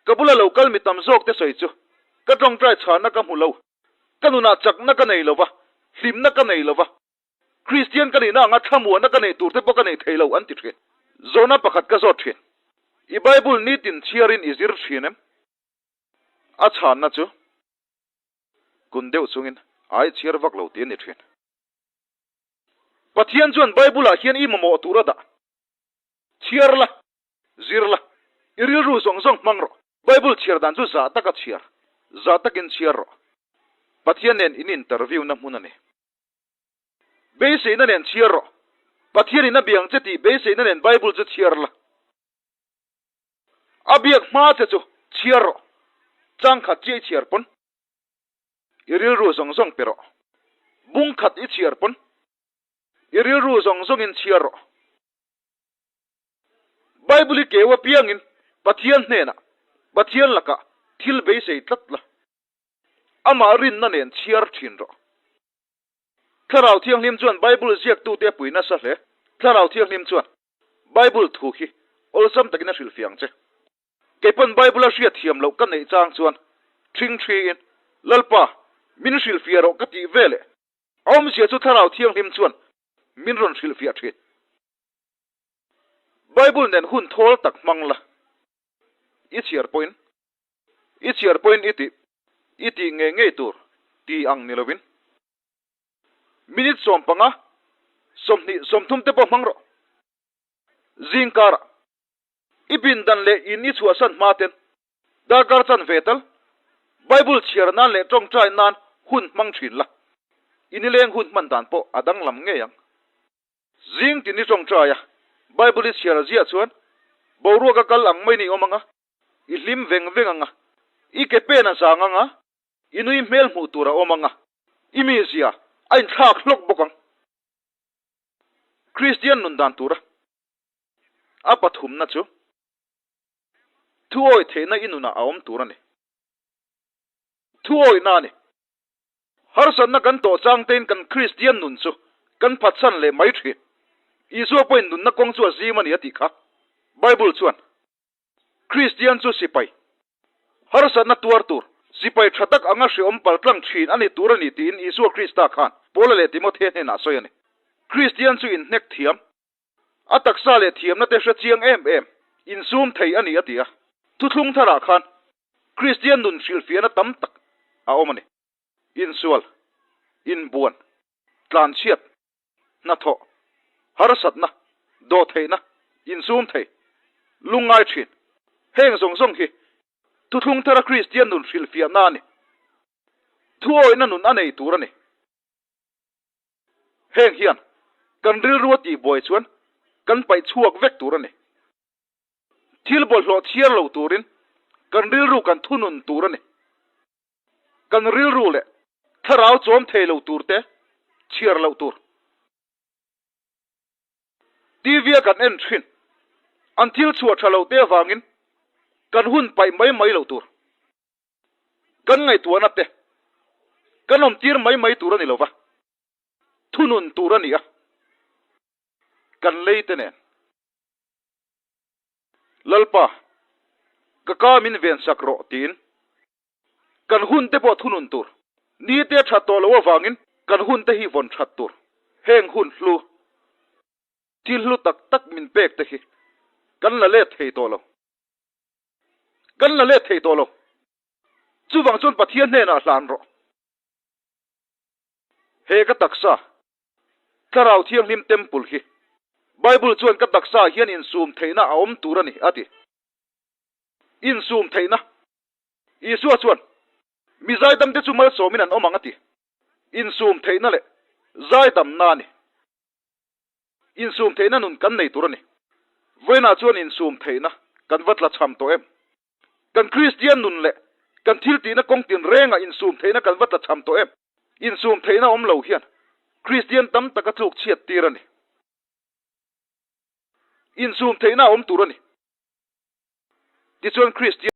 Ka bula lo kal mi tam zawk te sawi chu ka tawngtai chhana ka hmu lo. Ka nunah chakna ka nei lo va, hlimna ka nei lo va, Kristian ka nihna anga thlamuahna ka neih tur te pawh ka nei thei lo an ti thin. Zawhna pakhat ka zawt thin. I Bible nitin chhiarin i zir thin em? A chhanna chu kun deuh chungin ai chhiar vak lo tih a ni thin. Pathian chuan Bible-ah hian i mamawh tur a dah. Chhiar la, zir la, i rilru zawng zawng hmang rawh. Bible chhiar dan chu zah taka chhiar, zah takin chhiar rawh. Pathian nen in interview na hmun a ni. Beiseina nen chhiar rawh. Pathianin a biang che tih beiseina nen Bible chu chhiar la. A biak hma che chu chhiar rawh. Changkhat chiah i chhiar pawn i rilru zawng zawng pe rawh. Bung khat i chhiar pawn i rilru zawng zawngin chhiar rawh. Bible i keu apiangin Pathian hnenah, Pathian lakah thil beisei tlat la. Amah rinna nen chhiar thin rawh. Thlarau Thianghlim chuan Bible ziaktute a pui nasa hle. Thlarau Thianghlim chuan Bible thu hi awlsam takin a hrilhfiah ang che. Kei pawn Bible a hriat thiam loh ka neih chang chuan ṭhing ṭhiin, Lalpa, min hrilhfiah rawh ka tih veleh a awmzia chu Thlarau Thianghlim chuan min rawn hrilhfiah ṭhin. Bible nen hun thawl tak hmang la, i chhiar pawhin i chhiar pawhin i tih i tih ngei ngei tur ti ang ni lovin minute 15, 20, 30 te pawh hmang rawh. Zing karah i pindan leh in i chhuahsan hma ten darkar chan ve tal Bible chhiar nan leh tawngtai nan hun hmang thin la, i nileng hun hman dan pawh a danglam ngei ang. Zing tin i tawngtai a, Bible i chhiar a ziah chuan boruak a kal ang mai ni awm ang a, i hlim veng veng ang a, i ke pen a zang ang a, i nui hmel hmuh tur a awm ang a, i mizia a inthlak hlawk bawk ang. Kristian nun dan tura a pathumna chu thuawi theihna i nunah a awm tur a ni. Thuawihna a ni. Harsatna kan tawh chang tein kan Kristian nun chu kan phatsan leh mai thin. Isua pawhin nunna kawng chu a zim a ni a tih kha. Bible chuan Kristian chu sipai, harsatna tuar tur, sipai tha tak anga hreawm paltlang thin a ni tur a ni tiin Isua Krista khan Paula leh Timothea hnenah a sawi a ni. Kristian chu inhnek thiam, a taksa leh thiamna te hre chiang em em, insum thei a ni a ti a. Thuthlung tharah khan Kristian nun hrilhfiahna tam tak a awm a ni. Insual, inbuan, tlanchhiat, hnathawh, harsatna, dawhtheihna, insum thei, lungngai thin, heng zawng zawng hi thuthlung thara Kristian nun hrilhfiahna a ni. Thuawihna nun a nei tur a ni. Heng hian kan rilru a tihbuai chuan kan paih chhuak vek tur a ni. Thil bawlhhlawh chhiar lo turin kan rilru kan thunun tur a ni. Kan rilru leh thlarau chawm thei lo tur te chhiar loh tur. TV a kan en thin. An thil chhuah tha lo te avangin kan hun paih mai mai lo tur. Kan ngaihtuahna te kan awm tir mai mai tur a ni lo va, thunun tur a ni a, kan lei te nen. Lalpa, ka ka min ven sak rawh tiin kan hun te pawh thunun tur. Ni te that tawh loh avangin kan hun te hi vawn that tur. Heng hun hlu, thil hlu tak tak min pek te hi kan la let thei tawh lo. Kan la let thei tawh lo. Chuvang chuan Pathian hnenah hlan rawh. He ka taksa, Thlarau Thianghlim Temple hi Bible chuan ka taksa hian insum theihna a awm tur a ni a ti. Insum theihna. Isua chuan, Mi zaidamte chu malsawmin an awm ang a ti. Insum theihna leh zaidamna a ni. Insum theihna nun kan nei tur a ni. Vawiinah chuan insum theihna kan va tlachham tawh em? Kan Kristian nun leh kan thiltihna kawng tinrengah insum theihna kan va tlachham tawh em? Insum theihna awm lo hian Kristian tam taka tluk chhiat tir a ni. Insum theihna a awm tur a ni. Tichuan Kristian.